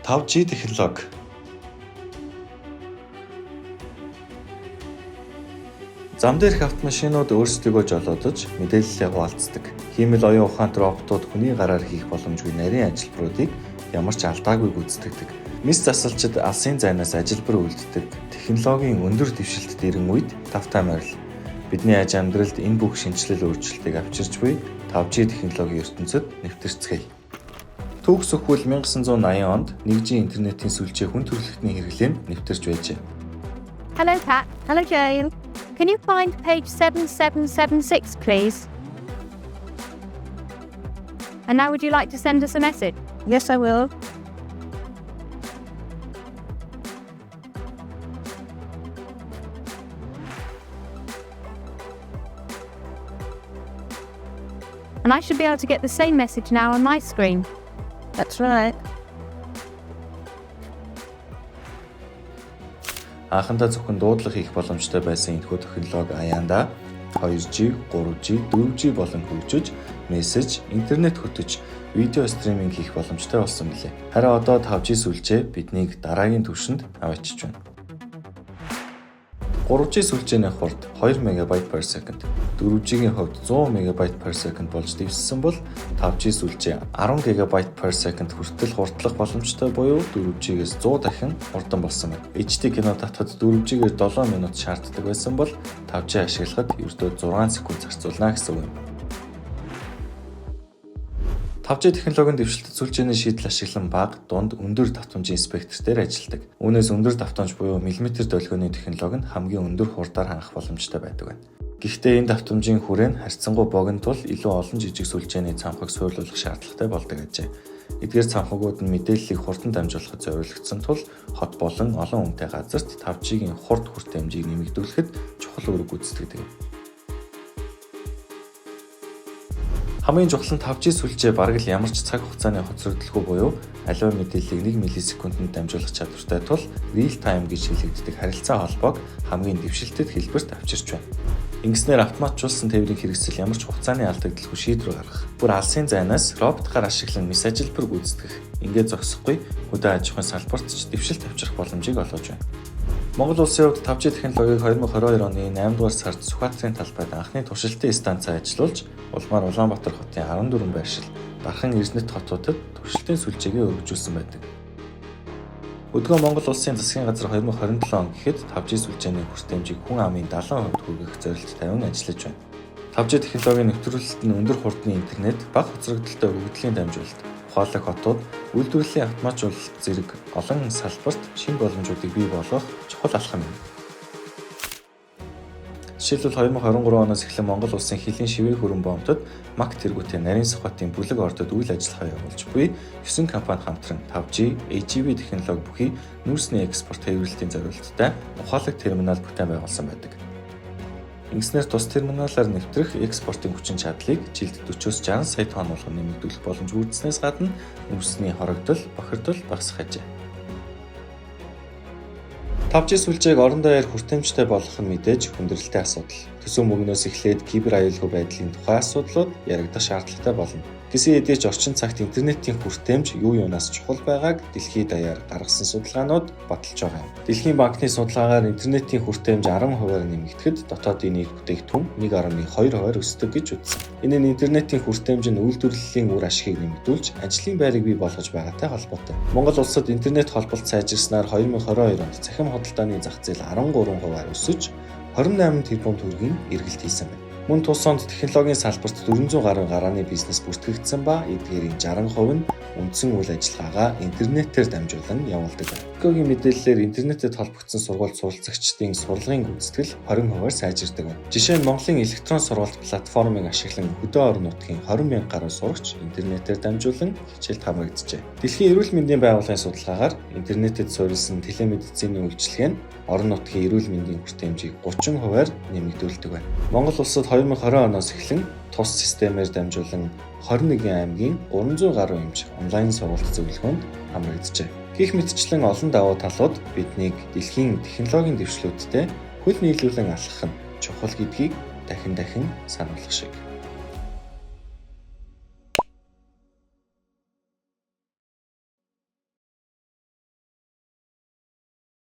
5G технологи. Зам дээрх автомашинууд өөрсдийгөө жолоодож мэдээллээ хуваалцдаг. Хиймэл оюун ухаант роботууд хүний гараар хийх боломжгүй нарийн ажилбаруудыг ямар ч алдаагүй гүйцэтгэдэг. Мэс засалчид алсын зайнаас ажилбар үлддэг. Технологийн өндөр дэвшилтэд ирэн үед тавтай морил. Бидний аж амьдралд энэ бүх шинэчлэл өөрчлөлтийг авчирч буй 5G технологийн ертөнцөд нэвтэрцгээе. Түүх сөхвөл 1980 онд 1G интернетийн сүлжээ хүн төрөлхтний хэрэглээнд нэвтэрч байжээ. Hello, Pat. Hello, Jane. Can you find page 7776, please? And now, would you like to send us a message? Yes, I will. And I should be able to get the same message now on my screen. That's right. Анхандаа зөвхөн дуудлага хийх боломжтой байсан энэхүү технологи аяандаа 2G, 3G, 4G болон хөгжиж, мессеж, интернет хөтөж, видео стриминг хийх боломжтой болсон билээ. Харин одоо 5G сүлжээ биднийг дараагийн түвшинд аваачиж байна. 3G сүлжээний хурд 2 MB per second, 4G-ийн хувьд 100 MB per second болж дэвссэн бол 5G сүлжээ 10 GB per second хүртэл хурдлах боломжтой буюу 4G-гээс 100 дахин хурдан болсон байна. HD кино татахад 4G-гээр 7 минут шаарддаг байсан бол 5G ашиглахад ердөө 6 секунд зарцуулна гэсэн үг юм. 5G технологийн дэвшилтэт сүлжээний шийдэл ашиглан бага, дунд, өндөр давтамжийн спектрээр ажилладаг. Үүнээс өндөр давтамж буюу миллиметр долгионы технологи нь хамгийн өндөр хурдаар хангах боломжтой байдаг байна. Гэхдээ энэ давтамжийн хүрээ нь харьцангуй богино тул илүү олон жижиг сүлжээний цамхаг суйрлуулах шаардлагатай болдог ажээ. Эдгээр цамхагууд нь мэдээллийг хурдан дамжуулахад зориулагдсан тул хот болон олон хүнтэй газарт 5G-ийн хурд хүртээмжийг нэмэгдүүлэхэд чухал үүрэг гүйцэтгэдэг юм. Хамгийн чухал нь 5G сүлжээ бараг л ямар ч цаг хугацааны хоцрогдолгүй буюу аливаа мэдээллийг 1 миллисекундэд дамжуулах чадвартай тул real time гэж хэлэгддэг харилцаа холбоог хамгийн дэвшилтэт хэлбэрт авчирч байна. Ингэснээр автоматжуулсан тээврийн хэрэгсэл ямар ч хугацааны алдагдaltaгүй шийдвэр гаргах, бүр алсын зайнаас робот гар ашиглан мэс ажилбар гүйцэтгэх, ингээд зогсохгүй хөдөө аж ахуйн салбарт ч дэвшилт авчрах боломжийг олгож байна. Монгол улсын хувьд 5G технологиг 2022 оны 8 дугаар сард Сүхбаатарын талбайд анхны туршилтын станцаа ажиллуулж, улмаар Улаанбаатар хотын 14 байршил, Дархан Эрдэнэт хотуудад туршилтын сүлжээгээ өргөжүүлсэн байдаг. Өдгөө Монгол улсын засгийн газар 2027 он гэхэд 5G сүлжээний хүртээмжийг хүн амын 70% хүргэх зорилт тавин ажиллаж байна. 5G технологийн нэвтрүүлэлт нь өндөр хурдны интернет, бага хоцрогдолтой өгөгдлийн дамжуулалт, ухаалаг хотууд, үйлдвэрлэлийн автоматжуулалт зэрэг олон салбарт шинэ боломжуудыг бий болгох чухал алхам юм. Жишээлбэл 2023 оноос эхлэн Монгол улсын хөлийн шивээ хөрөн бомтод МАК тэргүүтээ нарийн Сүхбаатын бүлэг ордод үйл ажиллагаа явуулж буй 9 компани хамтран 5G, AGV технологи бүхий нүүрсний экспорт хэврэлтийн зорилттой ухаалаг терминал бүтээн байгуулсан байдаг. Ингэснээр тус терминалаар нэвтрэх экспортын хүчин чадлыг жилд 40-оос 60 сая тонн болгон нэмэгдүүлэх боломж үүснээс гадна нүүрсний хорогдол, бохирдол багасах ажээ. 5G сүлжээг орон даяар хүртээмжтэй болгох нь мэдээж хүндрэлтэй асуудал. Төсөв мөнгнөөс эхлээд кибер аюулгүй байдлын тухай асуудлууд яригдах шаардлагатай болно. Гэсэн хэдий ч орчин цагт интернетийн хүртээмж юу юунаас чухал байгааг дэлхийд даяар гаргасан судалгаанууд баталж байгаа юм. Дэлхийн банкны судалгаагаар интернетийн хүртээмж 10%-аар нэмэгдэхэд дотоодын нийт бүтээгдэхүүн 1.2% өсдөг гэж үзсэн. Энэ нь интернетийн хүртээмж нь үйлдвэрлэлийн үр ашигыг нэмэгдүүлж, ажлын байрыг бий болгож байгаатай холбоотой. Монгол улсад интернет холболт сайжирснаар 2022 онд цахим худалдааны зах зээл 13%-аар өсөж, 28 тэрбум төгрөгийн эргэлт хийсэн байна. Мөн тус онд технологийн салбарт 400 гаруй гарааны бизнес бүртгэгдсэн ба эдгээрийн 60% нь үндсэн үйл ажиллагаагаа интернетээр дамжуулан явуулдаг байна. ЮНЕСКО-гийн мэдээллээр интернетэд холбогдсон сургуульд суралцагчдын сурлагын гүйцэтгэл 20%-аар сайжирдаг байна. Жишээ нь Монголын электрон сургалт платформыг ашиглан хөдөө орон нутгийн 20 мянга гаруй сурагч интернетээр дамжуулан хичээлд хамрагджээ. Дэлхийн эрүүл мэндийн байгууллагын судалгаагаар интернетэд суурилсан телемедицины үйлчилгээ нь орон нутгийн эрүүл мэндийн хүртээмжийг 30%-аар нэмэгдүүлдэг байна. Монгол улсад 2020 оноос эхлэн тус системээр дамжуулан 21 аймгийн 300 гаруй эмч онлайн сургалт зөвлөгөөнд хамрагджээ. Гэх мэтчлэн олон давуу талууд биднийг дэлхийн технологийн дэвшлүүдтэй хөл нийлүүлэн алхах нь чухал гэдгийг дахин дахин сануулах шиг.